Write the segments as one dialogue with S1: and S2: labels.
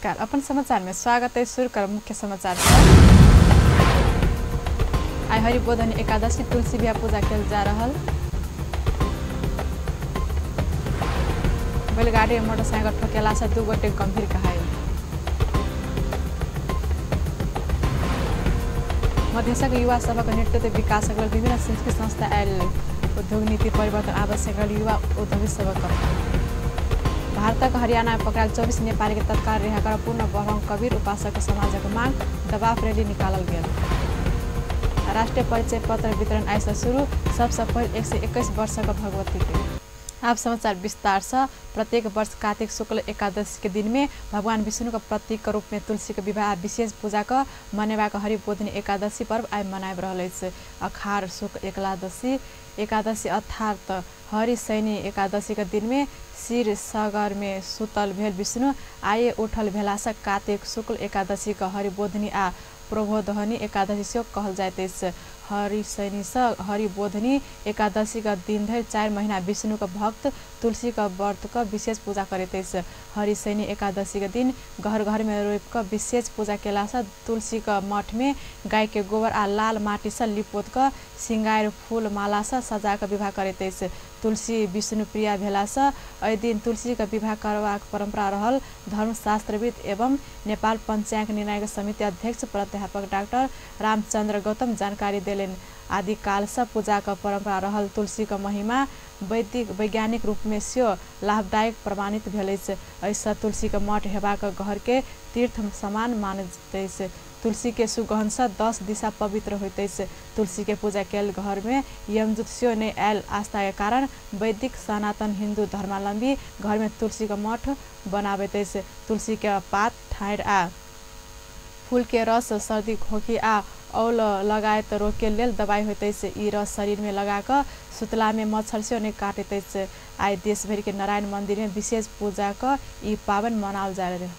S1: नमस्कार, अपन समाचार में स्वागत है। शुरू कर मुख्य समाचार। आइ हरिबोधनी एकादशी तुलसी बियाह पूजा कयल जा रहल। बैलगाड़ी में मोटरसाइकिल ठोकेला से 2 गोटे गंभीर घायल। मधेशक युवा सभक नेतृत्व विकासक लेल विभिन्न शैक्षिक संस्था आयल। उद्योग नीति परिवर्तन आवश्यक युवा उद्यमी सभक कथन। भारतक हरियाणा में पकड़ायल 24 नेपाली के तत्काल रिहा कर पूर्ण बहरंग कबीर उपासक समाजक मांग दबाव रैली निकालल गेल। राष्ट्रीय परिचय पत्र वितरण आइ से शुरू, सबसे पहिल 121 वर्षक भगवती के। आप समाचार विस्तार से। प्रत्येक वर्ष कार्तिक शुक्ल एकादशी के दिन में भगवान विष्णु के प्रतीक के रूप में तुलसी के विवाह विशेष पूजा क मनेबाक हरिबोधनी एकादशी पर्व आइ मनाबि रहल अछि। अखार शुक्ल एकादशी अर्थात हरिशयनी एकादशी के दिन में क्षीर सागर में सुतल भेल विष्णु आइ उठल भेला से कार्तिक शुक्ल एकादशी के हरिबोधनी आ प्रबोधनी एकादशी सेहो कहल जाइत अछि। हरिशयनी से हरिबोधनी एकादशी के दिन धरि 4 महीना विष्णु के भक्त तुलसी के व्रत क विशेष पूजा करैत अछि। हरिशयनी एकादशी के दिन घर घर में रोपि क विशेष पूजा केला से तुलसी के मठ में गाय के गोबर आ लाल माटी से लिपोत क सिंगार फूल माला से सजा क विवाह करैत अछि। तुलसी विष्णु प्रिया भेला से एहि दिन तुलसी के विवाह करबाक परंपरा रहल धर्मशास्त्रविद एवं नेपाल पंचांग निर्णायक समिति अध्यक्ष प्राध्यापक डाक्टर रामचंद्र गौतम जानकारी देलनि। आदिकाल से पूजा के परंपरा रहल तुलसी के महिमा वैदिक वैज्ञानिक रूप में सेहो लाभदायक प्रमाणित भेल अछि। एहिसँ तुलसी के मठ हेबाक घर के तीर्थ समान मानैत अछि। तुलसी के सुगंध से 10 दिशा पवित्र होइत अछि। तुलसी के पूजा कयल घर में यमदूत सेहो नहि आयल आस्था के कारण वैदिक सनातन हिन्दू धर्मावलंबी घर में तुलसी के मठ बनाबैत अछि। तुलसी के पात, ठाढ़ि आ फूल के रस सर्दी, खोखी आ औल लगायत रोग के लेल दवाई होइत अछि। ई रस शरीर में लगा कऽ सुतला में मच्छर सेहो नहि काटैत अछि। आइ देशभरि के नारायण मंदिर में विशेष पूजा कऽ ई पाबनि मनाओल जा रहल।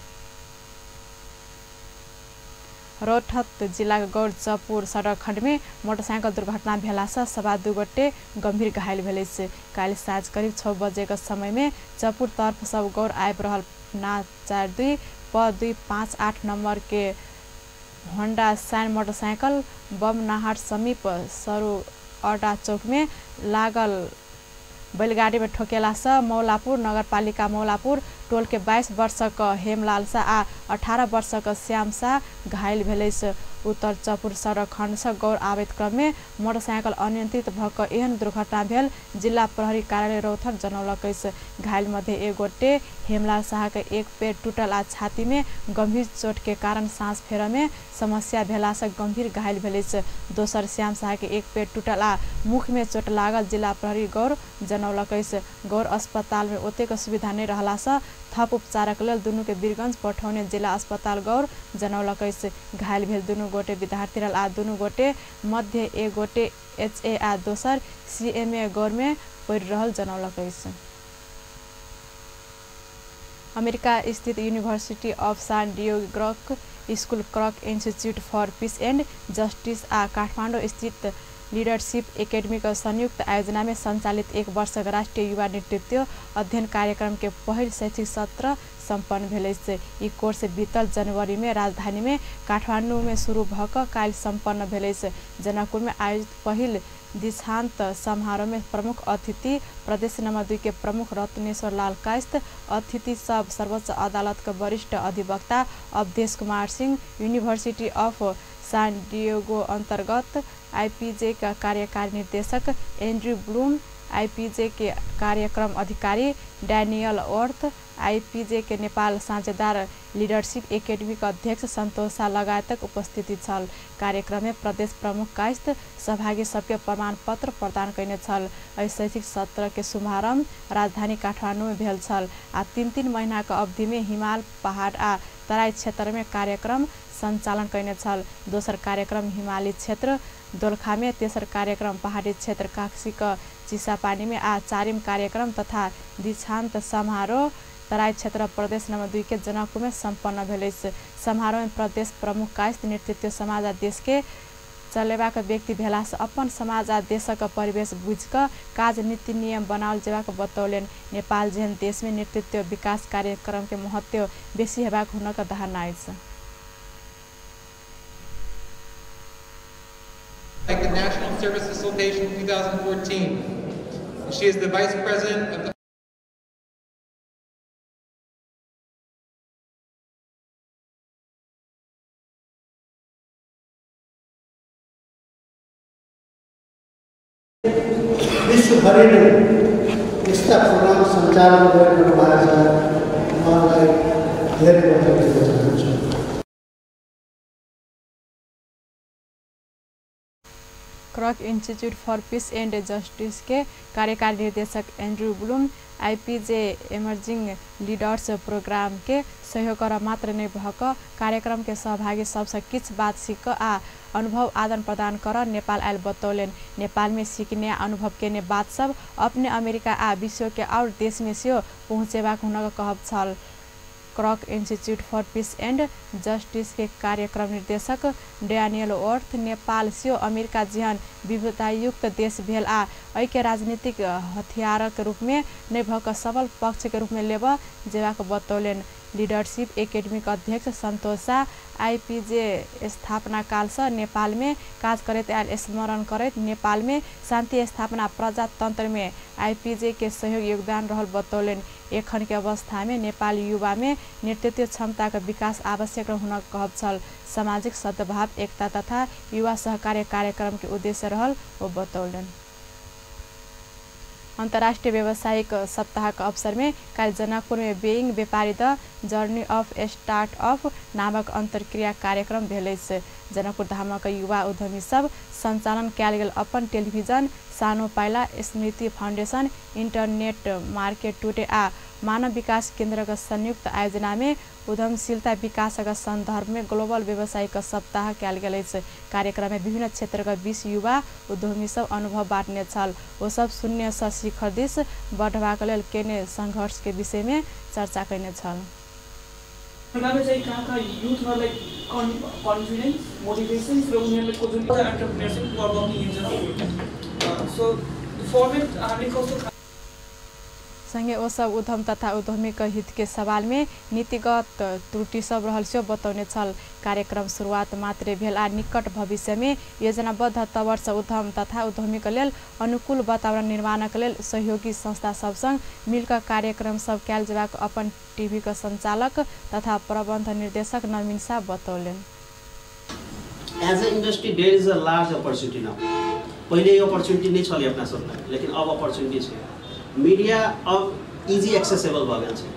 S1: रौतहट जिलाक गौरचपुर सड़क खंड में मोटरसाइकिल दुर्घटना भेला से 2.25 गोटे गंभीर घायल भेल अछि। काल्हि साँझ करीब 6 बजे के समय में चपुर तरफ सब गौर आबि रहल ना 42 प 258 नंबर के होंडा साइन मोटरसाइकिल बमनाहाट समीप सरू अड्डा चौक में लागल बैलगाड़ी में ठोकेला से मौलापुर नगरपालिका मौलापुर टोल के 22 वर्षक हेमलाल शाह आ 18 वर्षक श्याम शाह घायल भेल अछि। उत्तर चपुर सड़क खंड से गौर आबैत क्रम में मोटरसाइकिल अनियंत्रित भऽ कऽ एहन दुर्घटना भेल जिला प्रहरी कार्यालय रौतहट जनौलक अछि। घायल मध्ये एक गोटे हेमलाल शाह के एक पैर टूटल आ छाती में गंभीर चोट के कारण सांस फेरय में समस्या भेला से गंभीर घायल भेल अछि। दोसर श्याम शाह के एक पैर टूटल आ मुख में चोट लागल जिला प्रहरी गौर जनौलक अछि। गौर अस्पताल में ओतेक सुविधा नहि रहला से थप उपचारक लेल दुनू के वीरगंज पठौने जिला अस्पताल गौर जनौलक अछि। घायल भेल दुनू गोटे विद्यार्थी रहल आ दुनू गोटे मध्य एक गोटे एचए आ दोसर सीएमए गौर में पढ़ि रहल जनौलक अछि। अमेरिका स्थित यूनिवर्सिटी ऑफ सान डिएगोक school Krach Institute for Peace and Justice आ काठमाडौँ स्थित लीडरशिप एकेडमी के संयुक्त आयोजना में संचालित 1 वर्षक राष्ट्रीय युवा नेतृत्व अध्ययन कार्यक्रम के पहिल शैक्षिक सत्र सम्पन्न भेल अछि। ई कोर्स बीतल जनवरी में राजधानी में काठमाडौँ में शुरू भऽ कऽ काल्हि सम्पन्न भेल अछि। जनकपुर में आयोजित पहिल दीक्षांत समारोह में प्रमुख अतिथि प्रदेश नंबर 2 के प्रमुख रत्नेश्वर लाल कायस्थ, अतिथि सब सर्वोच्च अदालत के वरिष्ठ अधिवक्ता Awadhesh Kumar Singh, University of San Diego अंतर्गत आईपीजे का कार्यकारी निर्देशक एंड्रयू ब्लूम, आईपीजे के कार्यक्रम अधिकारी डैनियल ऑर्थ, आईपीजे के नेपाल साझेदार लीडरशिप एकेडमी के अध्यक्ष संतोष शाह लगायतक उपस्थिति छल। कार्यक्रम में प्रदेश प्रमुख कायस्थ सहभागी सबके प्रमाण पत्र प्रदान कयने छल। एहि शैक्षिक सत्र के शुभारंभ राजधानी काठमाडौँ में भेल छल आ 3-3 महीना के अवधि में हिमाल, पहाड़ आ तराई क्षेत्र में कार्यक्रम संचालन कयने छल। दोसर कार्यक्रम हिमाली क्षेत्र दोलखा में, तेसर कार्यक्रम पहाड़ी क्षेत्र काक्सी के चिसापानी में आ चारिम कार्यक्रम तथा दीक्षांत समारोह तराई क्षेत्र प्रदेश नंबर 2 के जनकपुर में सम्पन्न भेल अछि। समारोह में प्रदेश प्रमुख कायस्थ नेतृत्व समाज आ देश के चलेबाक व्यक्ति भेलासँ अपन समाज आ देशक परिवेश बुझिकऽ काज नीति नियम बनाओल जेबाक बतौलनि। नेपाल जेहन देशमे नेतृत्व विकास कार्यक्रमके महत्व बेसी हेबाक हुनक धारणा अछि।
S2: Like the National Service Facilitation 2014. She is the Vice President of the
S3: विश्वभरि नै यस्ता प्रोग्राम सञ्चालन गरिरहनु भएको छ। उहाँलाई धेरै बधाई दिन चाहन्छु।
S1: Krach Institute for Peace and Justice के कार्यकारी निर्देशक Andrew Bloom IPJ emerging leaders program के सहयोग कर मात्र नै भक कार्यक्रम के सहभागी सबसँ किछ बात सीख आ अनुभव आदान प्रदान कर नेपाल आयल बतौलनि। नेपाल में सीखने आ अनुभव केने बात सब अपने अमेरिका आ विश्व के और देश में सेहो पहुँचेबाक हुनक कहब छल। Krach Institute for Peace and Justice के कार्यक्रम निर्देशक डैनियल वर्थ नेपाल सेहो अमेरिका जेहन विविधतायुक्त देश भेल आ एहिके राजनीतिक हथियारक रूपमे नहि भऽ कऽ सबल पक्षके रूपमे लेबऽ जेबाक बतौलनि। लीडरशिप एकेडमीक अध्यक्ष संतोष शाह आईपीजे स्थापना कालसँ नेपालमे काज करैत आयल स्मरण करैत नेपालमे शान्ति स्थापना प्रजातन्त्रमे आईपीजे के सहयोग योगदान रहल बतौलनि। एखन के अवस्थामे नेपाल युवामे नेतृत्व क्षमताक विकास आवश्यक हुनक कहब छल। सामाजिक सद्भाव एकता तथा युवा सहकार्य कार्यक्रम के उद्देश्य रहल ओ बतौलनि। अन्तर्राष्ट्रिय व्यावसायिक सप्ताहक अवसरमे काल्हि जनकपुरमे being Vyapari the journey of startup नामक अन्तर्क्रिया कार्यक्रम भेल अछि। जनकपुर धामक युवा उद्यमी सब सञ्चालन कयल गेल अपन टेलिभिजन सानो पाइला Smriti foundation internet market today आ मानव विकास केन्द्रक संयुक्त आयोजनामे उद्यमशीलता विकासक सन्दर्भमे ग्लोबल व्यावसायिक सप्ताह कयल गेल अछि। कार्यक्रममे विभिन्न क्षेत्रक 20 युवा उद्यमी सब अनुभव बाँटने छल। ओसब शून्यसँ शिखर दिस बढ़बाक लेल केने सङ्घर्षके विषयमे चर्चा कयने छल।
S4: चाहिँ कहाँ कहाँ युथहरूलाई कन्फिडेन्स मोटिभेसन र उनीहरूले जुन entrepreneurship working in Janakpur so format हामीले कस्तो
S1: सँगै ओसब उद्यम तथा उद्यमीक हितके सवालमे नीतिगत त्रुटि सब रहल सेहो बतौने छल। कार्यक्रम सुरुवात मात्रै भेल आ निकट भविष्यमे योजनाबद्ध तवरसँ उद्यम तथा उद्यमीक लेल अनुकूल वातावरण निर्माणक लेल सहयोगी संस्था सबसँग मिलकऽ कार्यक्रम सब कयल जेबाक अपन टीभीक सञ्चालक तथा प्रबन्ध निर्देशक नवीन शाह बतौलनि।
S5: As a industry there is a large opportunity now. पहिले यो अपर्च्युनिटी नै छलै अपना सबलाई, लेकिन अब अपर्च्युनिटी छै। मीडिया अब इजी एक्सेसेबल भऽ गेल छै,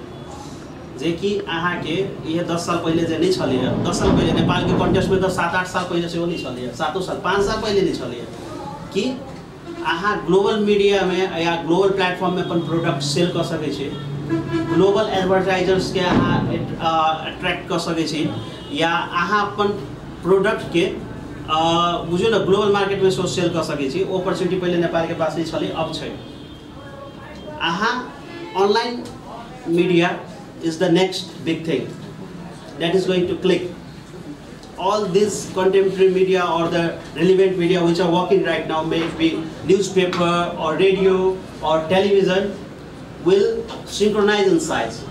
S5: जेकि अहाँके इहे 10 साल पहिले जे नहि छलैए। 10 साल पहिले नेपालके कॉन्टेक्स्टमे तऽ 7-8 साल पहिले सेहो नहि छलैए, 7 साल 5 साल पहिले नहि छलैए कि अहाँ ग्लोबल मीडियामे या ग्लोबल प्लेटफॉर्ममे अपन प्रोडक्ट सेल कऽ सकै छी, ग्लोबल एडवर्टाइजर्सके अहाँ अट्रैक्ट कऽ सकै छी, या अहाँ अपन प्रोडक्टके बुझियौ ने ग्लोबल मार्केटमे सेहो सेल कऽ सकै छी। ओ अपर्च्युनिटी पहिले नेपालके पास नहि छलै, अब छै। अहाँ online media is the next big thing that is going to click. All this contemporary media or the relevant media which are working right now, may it be newspaper or radio or television, will synchronize in size.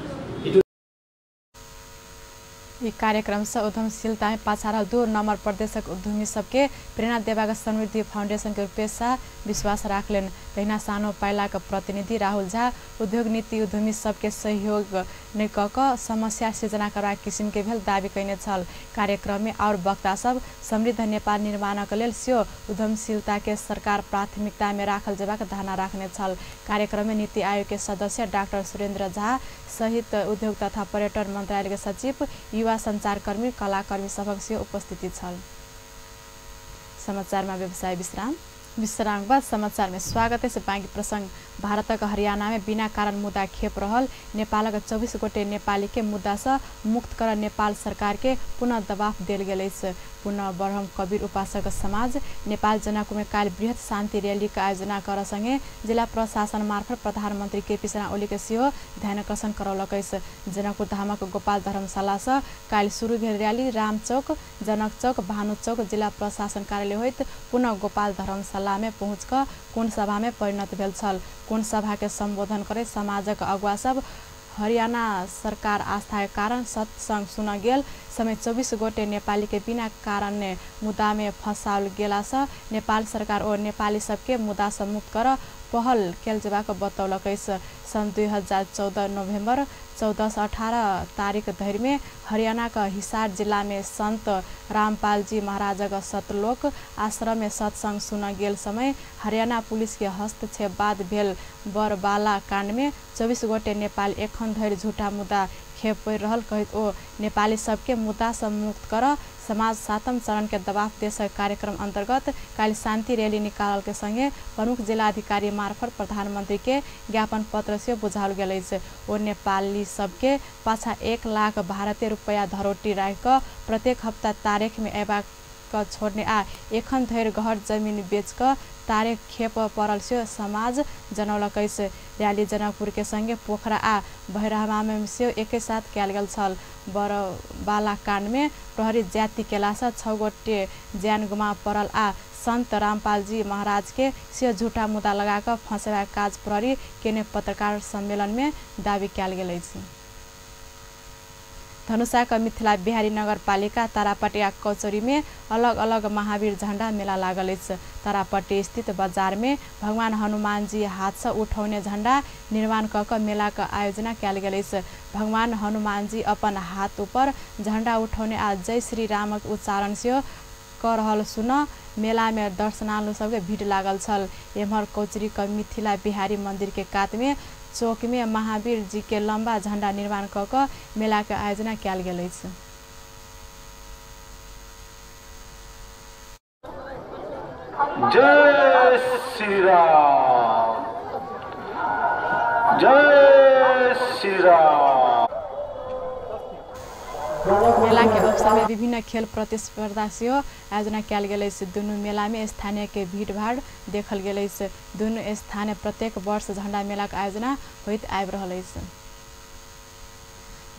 S1: यी कार्यक्रमसँ उद्यमशीलतामे पाछा रहल 2 number प्रदेशक उद्यमी सबके प्रेरणा देबाक समृद्धि फाउंडेशनके रूपेश शाह विश्वास राखलनि। तहिना सानो पाइलाक प्रतिनिधि राहुल झा उद्योग नीति उद्यमी सबके सहयोग नहि कऽ कऽ समस्या सृजना करबाक किसिमके भेल दावी कयने छल। कार्यक्रममे आओर वक्ता सब समृद्ध नेपाल निर्माणक लेल सेहो उद्यमशीलताके सरकार प्राथमिकतामे राखल जेबाक धारणा राखने छल। कार्यक्रममे नीति आयोगके सदस्य डाक्टर सुरेन्द्र झा सहित उद्योग तथा पर्यटन मन्त्रालयके सचिव, युवा सञ्चारकर्मी, कलाकर्मी सभक सेहो उपस्थिति छल। समाचारमा व्यवसाय विश्राम। विश्राम बाद समाचार में स्वागत है। बाँकी प्रसंग भारतक हरियाणा में बिना कारण मुद्दा खेप रहल नेपालक 24 गोटे नेपाली के मुद्दा से मुक्त कर नेपाल सरकार के पुनः दबाव देल गेल अछि। पुनः ब्रह्म कबीर उपासक समाज नेपाल जनकपुर में काल्हि बृहत शान्ति रैली के आयोजना कर संगे जिला प्रशासन मार्फत प्रधानमन्त्री केपी शर्मा ओली के सेहो ध्यानाकर्षण करौलक अछि। जनकपुर धामक गोपाल धर्मशाला से काल्हि शुरू भेल रैली राम चौक, जनक चौक, भानु चौक, जिला प्रशासन कार्यालय होइत पुनः गोपाल धर्मशाला में पहुँच कऽ कोण सभा में परिणत भेल छल। कोण सभा के संबोधन करे समाजक अगुवा सब हरियाणा सरकार आस्था के कारण सत्संग सुन गेल समय 24 गोटे नेपाली के बिना कारण मुद्दा में फंसाओल गेला से नेपाल सरकार और नेपाली सबके मुद्दा से मुक्त कर पहल कयल जेबाक बतौलक अछि। सन् 2014 नोभेम्बर 14 से 18 तारीख धरि में हरियाणा के हिसार जिला में संत रामपाल जी महाराजक सतलोक आश्रम में सत्संग सुन गेल समय हरियाणा पुलिस के हस्तक्षेप बाद भेल बरबाला कांड में 24 गोटे नेपाल एखन धरि झूठा मुद्दा खेप पड़ि रहल कहैत ओ नेपाली सबके मुद्दा से मुक्त कर समाज सातम चरण के दबाव देशक कार्यक्रम अंतर्गत काल्हि शान्ति रैली निकालल के संगे प्रमुख जिलाधिकारी मार्फत प्रधानमंत्री के ज्ञापन पत्र से बुझाओल गेल अछि। ओ नेपाली सबके पाछा 1 लाख भारतीय रुपैया धरोटी राखि कऽ प्रत्येक हप्ता तारीख में अयबाक छोड़ने आ एखन धरि घर जमीन बेच कऽ तारीख खेप पड़ल से समाज जनौलक अछि। रैली जनकपुर के संगे पोखरा आ भैरहवा में सेहो एकै साथ कयल गेल छल। बरबाला कांड में प्रहरी ज्यादती केला से 6 गोटे ज्यान गुमा पड़ल आ संत रामपाल जी महाराज के सेहो झूठा मुद्दा लगा कऽ फंसेबाक काज प्रहरी केने पत्रकार सम्मेलन में दावी कयल गेल अछि। धनुषाक मिथिला बिहारी नगरपालिका तारापट्टी आ कचौरी में अलग अलग महावीर झण्डा मेला लागल अछि। तारापट्टी स्थित बाजार में भगवान हनुमान जी हाथ से उठौने झण्डा निर्माण कऽ कऽ मेला के आयोजना कयल गेल अछि। भगवान हनुमान जी अपन हाथ ऊपर झण्डा उठौने आ जय श्री रामक उच्चारण सेहो कऽ रहल सुन मेला में दर्शनालु सबके भीड़ लागल छल। एम्हर कचौरी के मिथिला बिहारी मंदिर के कात में चौक में महावीर जी के लंबा झंडा निर्माण कऽ कऽ मेला के आयोजना कयल गेल अछि।
S6: जय श्री राम, जय श्री राम।
S1: मेला के अवसर में विभिन्न खेल प्रतिस्पर्धा सेहो आयोजना कयल गेल अछि। दुनू मेला में स्थानीय के भीड़भाड़ देखल गेल अछि। दुनू स्थान प्रत्येक वर्ष झण्डा मेला के आयोजना होइत आबि रहल अछि।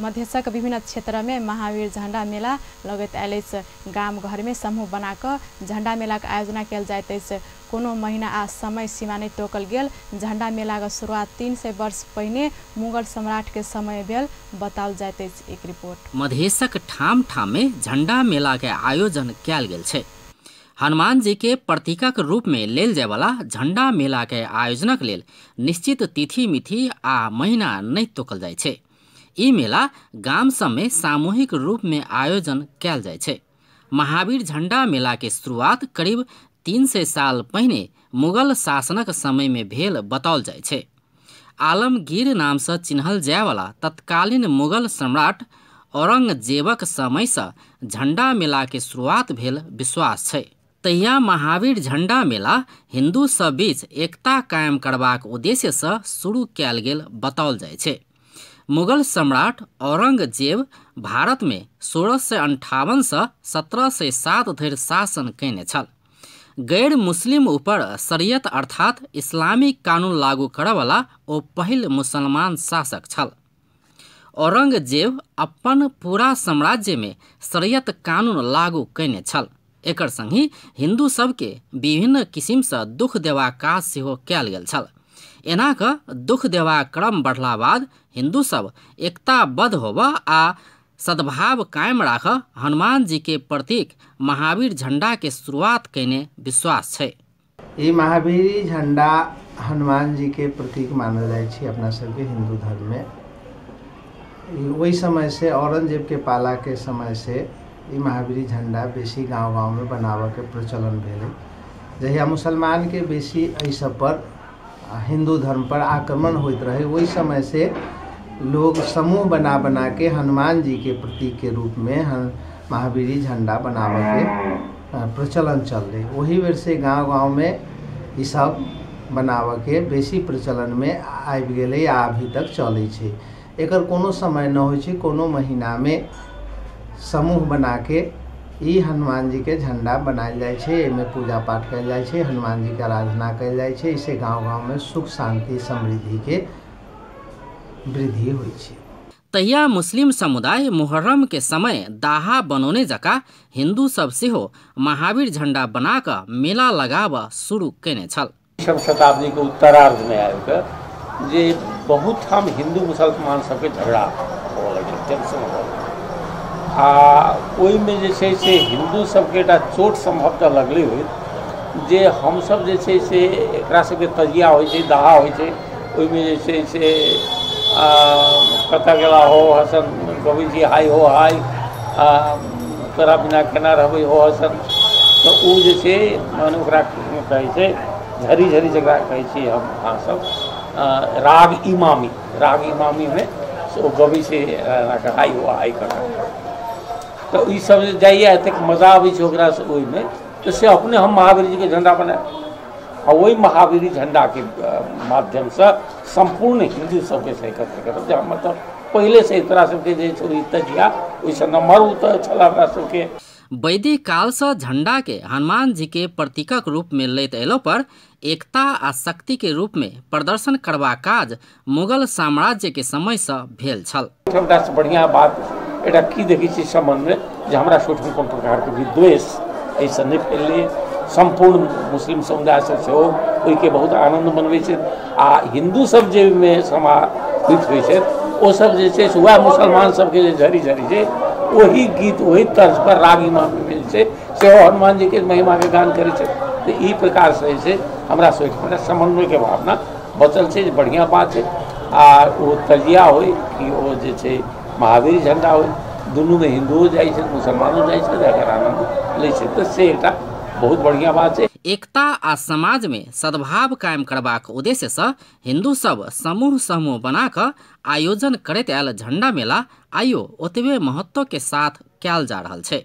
S1: मधेशक विभिन्न क्षेत्र में महावीर झण्डा मेला लगैत आयल अछि। गाम घर में समूह बना कऽ झण्डा मेला के आयोजना कयल जाइत अछि। कोनो महीना आ समय सीमा नहि टोकल गेल झण्डा मेला के शुरुआत 300 वर्ष पहिने मुगल सम्राट के समय भेल बताओल जाइत अछि। एक रिपोर्ट।
S7: मधेशक ठाम ठाम में झण्डा मेला के आयोजन कयल गेल छै। हनुमान जी के प्रतीकक रूप में लेल जायवला झण्डा मेला के आयोजनक लेल निश्चित तिथि मिथि आ महीना नहि तोकल जाइ छै। ई मेला गाम सब में सामूहिक रूप में आयोजन कयल जाइ छै। महावीर झण्डा मेला के शुरुआत करीब 300 साल पहिने मुगल शासनक समय में भेल बताओल जाइ छै। आलमगीर नाम से चिन्हल जायवला तत्कालीन मुगल सम्राट औरंगजेबक समय से झण्डा मेला के शुरुआत भेल विश्वास छै। तहिया महावीर झण्डा मेला हिंदू सब बीच एकता कायम करबाक उद्देश्य से शुरू कयल गेल बताओल जाइ छै। मुगल सम्राट औरंगजेब भारत में 1658 से 1707 धरि शासन कयने छल। गैर मुस्लिम ऊपर शरीयत अर्थात इस्लामी कानून लागू करऽवला ओ पहिल मुसलमान शासक छल। औरंगजेब अपन पूरा साम्राज्य में शरीयत कानून लागू कयने छल। एकर संगहि हिंदू सबके विभिन्न किसिमसँ दुख देबाक काज सेहो कयल गेल छल। एना कऽ दुख देबाक क्रम बढ़ला बाद हिंदू सब एकताबद्ध होबऽ आ सद्भाव कायम राख हनुमान जी के प्रतीक महावीर झंडा के शुरुआत कयने विश्वास छै।
S8: ई महावीर झंडा हनुमान जी के प्रतीक मानल जाइ छै अपना सबके हिंदू धर्म में। वही समय से औरंगजेब के पाला के समय से ई महावीर झंडा बेसी गाँव गाँव में बनाबऽ के प्रचलन भेलै। जहिया मुसलमान के बेसी एहि सब पर हिंदू धर्म पर आक्रमण होइत रहे वही समय से लोग समूह बना बना के हनुमान जी के प्रतीक के रूप में महावीरी झंडा बनावे के प्रचलन चल रही। वही बेर से गाँव गाँव में ई सब बनाबऽके बेसी प्रचलनमे आबि गेलै आ अभी तक चलै छै। एकर कोनो समय न होइ छै, कोनो महीनामे समूह बनाके ई हनुमान जी के झंडा बनायल जाइ छै। एहिमे पूजा पाठ कयल जाइ छै, हनुमान जी के आराधना कयल जाइ छै। एहिसँ गाँव गाँवमे सुख शांति समृद्धिके वृद्धि होइ छै।
S7: तहिया मुस्लिम समुदाय मुहर्रम के समय दाहा बनौने जका हिंदू सब सेहो महावीर झंडा बना कऽ मेला लगाबऽ शुरू केने छल।
S9: 20वीं शताब्दी के उत्तरार्ध में आबि कऽ जे बहुत ठाम हिंदू मुसलमान सबके झगड़ा होअ लगलै, टेंशन होअ लगलै आ ओहिमे जे छै से हिंदू सबके एकटा चोट सम्भवतः लगलै होइत जे हमसब जे छै से एकरा सबके तजिया होइ छै, दाहा होइ छै, ओहिमे जे छै से कतऽ गेला हो हसन गबै छी हाय हो हाय, तोरा बिना केना रहबै हो हसन, तऽ ओ जे छै माने ओकरा कहै छै झरी झरी जकरा कहै छियै हम अहाँसब राग इमामी, राग इमामीमे से ओ गबै छै हाय हो हाय कऽ कऽ। तऽ ईसब जे जाइए एतेक मजा आबै छै ओकरासँ ओहिमे, तऽ से अपने हम महावीर जीके झण्डा बनायब आ ओहि महावीरी झण्डाके माध्यमसँ सम्पूर्ण हिन्दू सबके से एकत्र करब जे हमर तऽ पहिलेसँ तोरा सबके जे छै तजिया ओहिसँ नम्बर तऽ छल हमरा सबके।
S7: वैदिक कालसँ झंडा के हनुमान जी के प्रतीकक रूप में लैत अयलो पर एकता आ शक्ति के रूप में प्रदर्शन करबाक काज मुगल साम्राज्य के समय से भेल छल।
S9: सबटा बढ़िया बात एकटा की देखै छी समन्वय जे हमरा सबठाम कोनो प्रकारके विद्वेष एहिसँ नहि फैललै। सम्पूर्ण मुस्लिम समुदाय सब सेहो ओहिके बहुत आनन्द मनबै छथि आ हिन्दू सब जे ओहिमे समाहित होइ छथि ओसब जे छै से वएह मुसलमान सबके जे झरी झरी छै ओही गीत ओही तर्ज पर राग इमामीमे जे छै सेहो हनुमान जीके महिमाके गान करै छथि। तऽ ई प्रकारसँ जे छै हमरा सबके समन्वयके भावना बचल छै जे बढ़िआँ बात छै। आ ओ तजिया होइ कि ओ जे छै महावीर झंडा होइ, दुनूमे हिन्दुओ जाइ छथि मुसलमानो जाइ छथि, एकर आनन्द लै छै, तऽ से एकटा बहुत बढ़िया बात है।
S7: एकता आ समाज में सद्भाव कायम करबाक उद्देश्य से हिंदू सब समूह समूह बना कऽ आयोजन करैत आयल झंडा मेला आइयो ओतबे महत्व के साथ कयल जा रहल छै।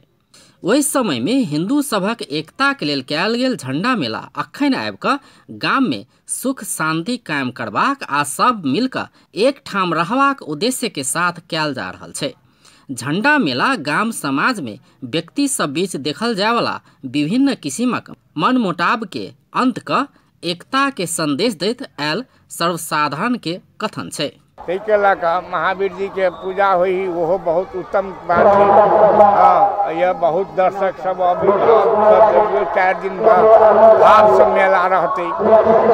S7: ओहि समय में हिंदू सभक एकता के लेल कयल गेल झंडा मेला अखन आबि कऽ गाम में सुख शांति कायम करबाक आ सब मिलकऽ एक ठाम रहबाक उद्देश्य के साथ कयल जा रहल छै। झंडा मेला गाम समाज में व्यक्ति सब बीच देखल जायवाला विभिन्न किसिमक मनमुटाव के अंत क एकता के संदेश दैत आयल सर्वसाधारण के कथन छै।
S10: ताहिके लऽ कऽ महावीर जी के पूजा होइ ओहो बहुत उत्तम बात है। हाँ, यह बहुत दर्शक सब अभी सब 4 दिन भावसँ मेला रहतै।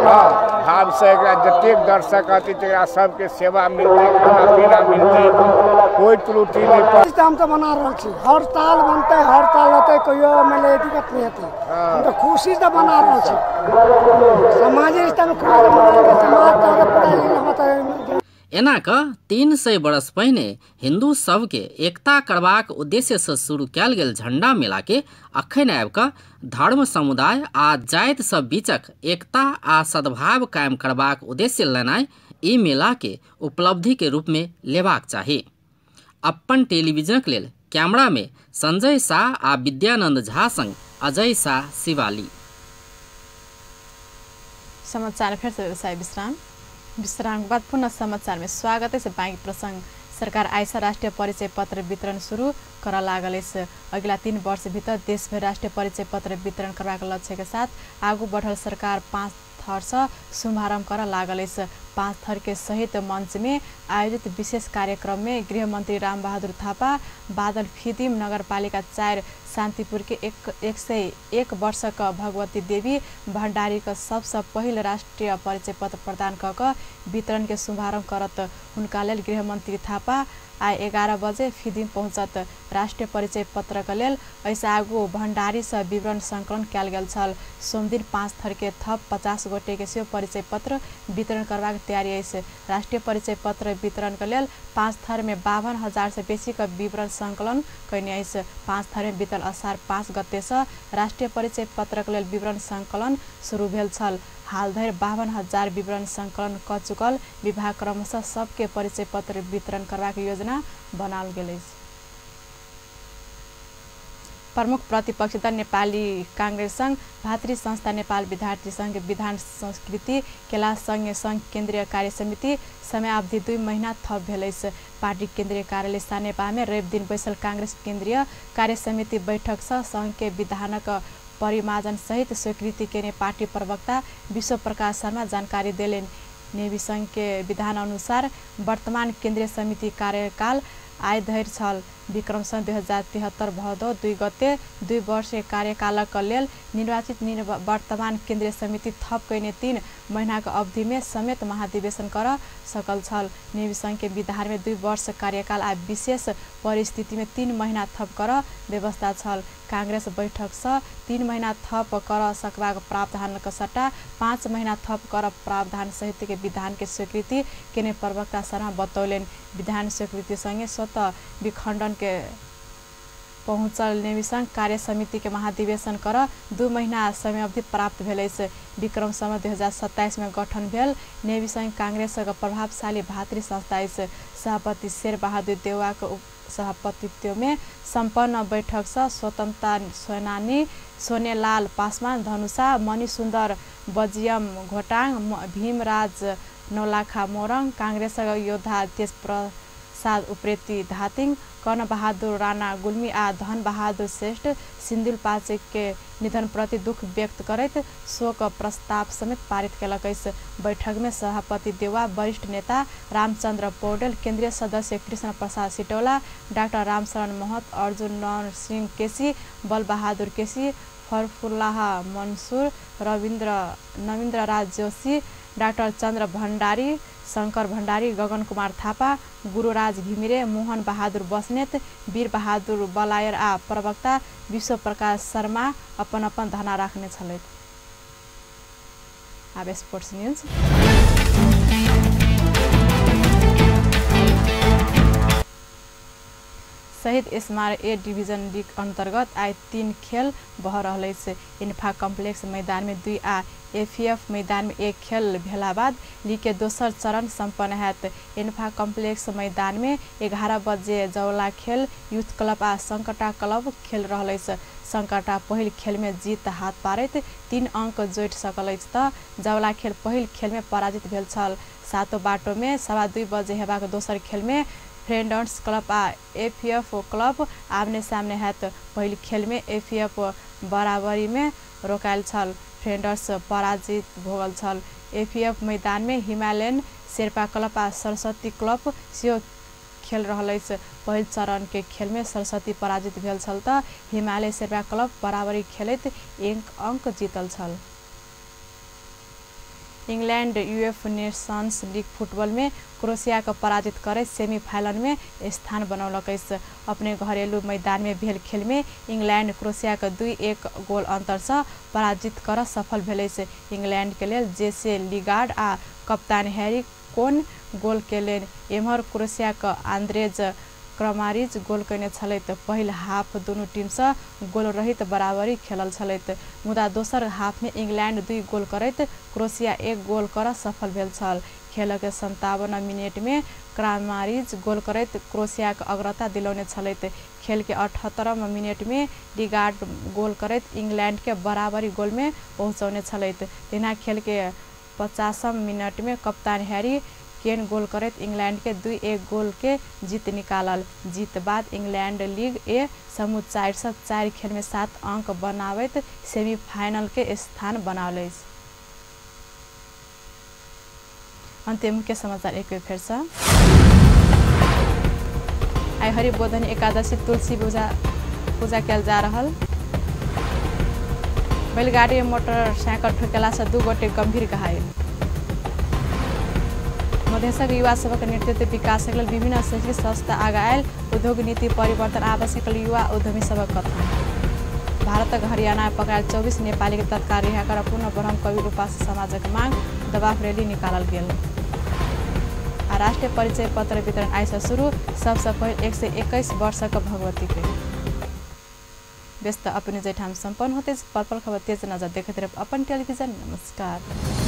S10: हाँ, भावसँ एकरा जतेक दर्शक अतै तकरा सबके सेवा मिलतै, खाना पीना मिलतै, कोई त्रुटि नहीं।
S11: हम तऽ बना रहल छी, हर साल बनतै, हर साल होतै, कहियो मानि लिअ दिक्कत नहि हेतै। हम तऽ खुशीसँ बना रहल छी, समाजे खुशी समाज तऽ।
S7: एना कऽ 300 बरस पहिने हिंदू सबके एकता करबाक उद्देश्य से शुरू कयल गेल झंडा मेला के अखन आबि कऽ धर्म समुदाय आ जाति सब बीचक एकता आ सद्भाव कायम करबाक उद्देश्य लेनाइ ई मेला के उपलब्धि के रूप में लेबाक चाही। अपन टेलीविजनक लेल कैमरा में संजय शाह आ विद्यानंद झा संग अजय शाह शिवाली।
S1: समाचार फिर से व्यवसाय विश्राम, विश्राम के बाद पुनः समाचार में स्वागत है। बाँकी प्रसंग सरकार आइसा राष्ट्रिय परिचय पत्र वितरण शुरू कर लागल अछि। अगिला 3 वर्ष भीतर देशभरि राष्ट्रिय परिचय पत्र वितरण करबाक लक्ष्य के साथ आगू बढ़ल सरकार 5 थर से शुभारंभ कर लागल अछि। 5 थर के सहित मंच में आयोजित विशेष कार्यक्रम में गृहमंत्री रामबहादुर थापा बादल फिदिम नगरपालिका 4 शान्तिपुर के 101 वर्षक भगवती देवी भण्डारी के सबसे पहिल राष्ट्रिय परिचय पत्र प्रदान क वितरण के शुभारंभ करत। हुनका लेल गृहमंत्री थापा आइ 11 बजे फिदिम पहुँचत। राष्ट्रिय परिचय पत्र के लेल एहिसँ आगू भण्डारी से विवरण संकलन कयल गेल छल। सोमदिन 5 थर के थप 50 गोटे के सेहो परिचय पत्र वितरण करबाक तैयारी अछि। राष्ट्रिय परिचय पत्र वितरण के लेल 5 थर में 52,000 से बेसी के विवरण संकलन कयने अछि। 5 थर में बीतल असार 5 गते से राष्ट्रिय परिचय पत्र के लेल विवरण संकलन शुरू भेल छल। हाल धरि 52,000 विवरण संकलन क चुकल विभाग क्रमशः सबके परिचय पत्र वितरण करबाक योजना बनाओल गेल अछि। प्रमुख प्रतिपक्षी दल नेपाली कांग्रेस संघ भातृ संस्था नेपाल विद्यार्थी संघ विधान संस्कृति केला संघ संघ केन्द्रीय कार्य समिति समयावधि 2 महीना थप भेल अछि। पार्टी केन्द्रीय कार्यालय सानेपामे रवि दिन बैसल कांग्रेस केन्द्रीय कार्य समिति बैठक सँ संघ के विधानक परिमार्जन सहित स्वीकृति केने पार्टी प्रवक्ता विश्व प्रकाश शर्मा जानकारी देलनि। नेवी संघ के विधान अनुसार वर्तमान केन्द्रीय समिति कार्यकाल आइ धरि छल। विक्रम सन् 2073 भदौ 2 गते 2 वर्ष कार्यकालक लेल निर्वाचित वर्तमान केन्द्रीय समिति थप कयने 3 महीनाक अवधिमे समेत महाधिवेशन कर सकल छल। नेवी संघ के विधानमे 2 वर्ष कार्यकाल आ विशेष परिस्थितिमे 3 महीना थप कर व्यवस्था छल। कांग्रेस बैठकसँ 3 महीना थप कर सकबाक प्रावधानक सट्टा 5 महीना थप कर प्रावधान सहित के विधान के स्वीकृति केने प्रवक्ता शर्मा बतौलनि। विधान स्वीकृति सँगे स्वतः विखण्डन के पहुँचल नेवी संघ कार्य समिति के महाधिवेशन कर 2 महीना समयावधि प्राप्त भेल अछि। विक्रम सम्वत 2027 में गठन भेल नेवी संघ कांग्रेसक प्रभावशाली भातृ संस्था अछि। सभापति शेरबहादुर देउवाक सभापतित्वमे सम्पन्न बैठकसँ स्वतन्त्रता सेनानी सोनेलाल पासवान धनुषा, मणिसुन्दर बजियम घोटाङ, भीमराज नौलाखा मोरङ, कांग्रेसक योद्धा तेज प्रसाद उप्रेती धातिङ, कर्णबहादुर राणा गुल्मी आ धनबहादुर श्रेष्ठ सिन्धुपाल्चोक के निधनप्रति दुःख व्यक्त करैत शोक प्रस्ताव समेत पारित केलक अछि। बैठकमे सभापति देउवा, वरिष्ठ नेता रामचन्द्र पौडेल, केन्द्रीय सदस्य कृष्ण प्रसाद सिटौला, डाक्टर रामशरण महत, अर्जुन सिंह केसी, बलबहादुर केसी, फरफुल्लाह मंसूर, नवीन्द्र राज जोशी, डाक्टर चन्द्र भण्डारी, शंकर भण्डारी, गगन कुमार थापा, गुरुराज घिमिरे, मोहन बहादुर बस्नेत, वीर बहादुर बलायर आ प्रवक्ता विश्व प्रकाश शर्मा अपन अपन धना राखने छलथि। आब स्पोर्ट्स न्यूज। शहीद स्मारक ए डिभिजन लीग अन्तर्गत आइ 3 खेल भऽ रहल अछि। इन्फा कम्प्लेक्स मैदानमे 2 आ एफएफ मैदानमे 1 खेल भेला बाद लीग के दोसर चरण सम्पन्न हैत। इन्फा कम्प्लेक्स मैदानमे 11 बजे जौला खेल यूथ क्लब आ संकटा क्लब खेल रहल अछि। संकटा पहिल खेलमे जीत हाथ पारैत 3 अंक जोड़ि सकल अछि तऽ जौला खेल पहिल खेलमे पराजित भेल छल। सातो बाटोमे 2:15 बजे हेबाक दोसर खेलमे फ्रेंड्स क्लब आ एफएफ क्लब आमने सामने हैत। पहिल खेलमे एफएफ बराबरीमे रोकायल छल, फ्रेंड्स पराजित भऽ छल। एफएफ मैदानमे हिमालयन शेर्पा क्लब आ सरस्वती क्लब सेहो खेल रहल अछि। पहिल चरण के खेलमे सरस्वती पराजित भेल छल तऽ हिमालय शेर्पा क्लब बराबरी खेलैत 1 अंक जीतल छल। England UF Nations league football में क्रोएशिया के पराजित करैत सेमीफाइनल में स्थान बनौलक अछि। अपने घरेलू मैदान में भेल खेल में इंग्लैंड क्रोएशिया के 2-1 गोल अंतर से पराजित कर सफल भेल अछि। इंग्लैंड के लेल जेसे लिगार्ड आ कप्तान हैरी कोन गोल केलनि। एम्हर क्रोएशिया के आंद्रेज क्रमारिज गोल कयने छलथि। पहिल हाफ दुनू टीमसँ गोल रहित बराबरी खेलल छलथि, मुदा दोसर हाफमे इंग्लैंड 2 गोल करैत क्रोएशिया 1 गोल कर सफल भेल छल। खेलक 57 मिनटमे क्रामारिज गोल करैत क्रोएशियाके अग्रता दिलौने छलथि। खेलके 78 मिनटमे लिगार्ड गोल करैत इंग्लैंडके बराबरी गोलमे पहुँचौने छलथि। तहिना खेलके 50 मिनटमे कप्तान हैरी केन गोल करैत इंग्लैंड के 2-1 गोल के जीत निकालल। जीत बाद इंग्लैंड लीग ए समूह 4 से 4 खेल में 7 अंक बनाबैत सेमीफाइनल के स्थान बनाओल अछि। अंतिम मुख्य समाचार एक बेर फेर से। आइ हरिबोधनी एकादशी तुलसी पूजा कयल जा रहल। बैलगाड़ी मोटरसाइकिल ठोकेला से 2 गोटे गंभीर घायल। मधेशक युवा सबक नेतृत्व विकासक लेल विभिन्न शैक्षिक संस्था आगा आयल। उद्योग नीति परिवर्तन आवश्यक युवा उद्यमी सबक कथन। भारतक हरियाणा पकड़ायल 24 नेपाली के तत्काल रिहा कर पूर्ण ब्रह्म कवि उपासक समाजक मांग दबाव रैली निकालल गेल। आ राष्ट्रीय परिचय पत्र वितरण आइ से शुरू। सबसँ पहिल 121 वर्षक भगवती के व्यस्त अपने जैठाम सम्पन्न होते पल पल खबर तेज नजर देखैत रहब अपन टेलीविजन। नमस्कार।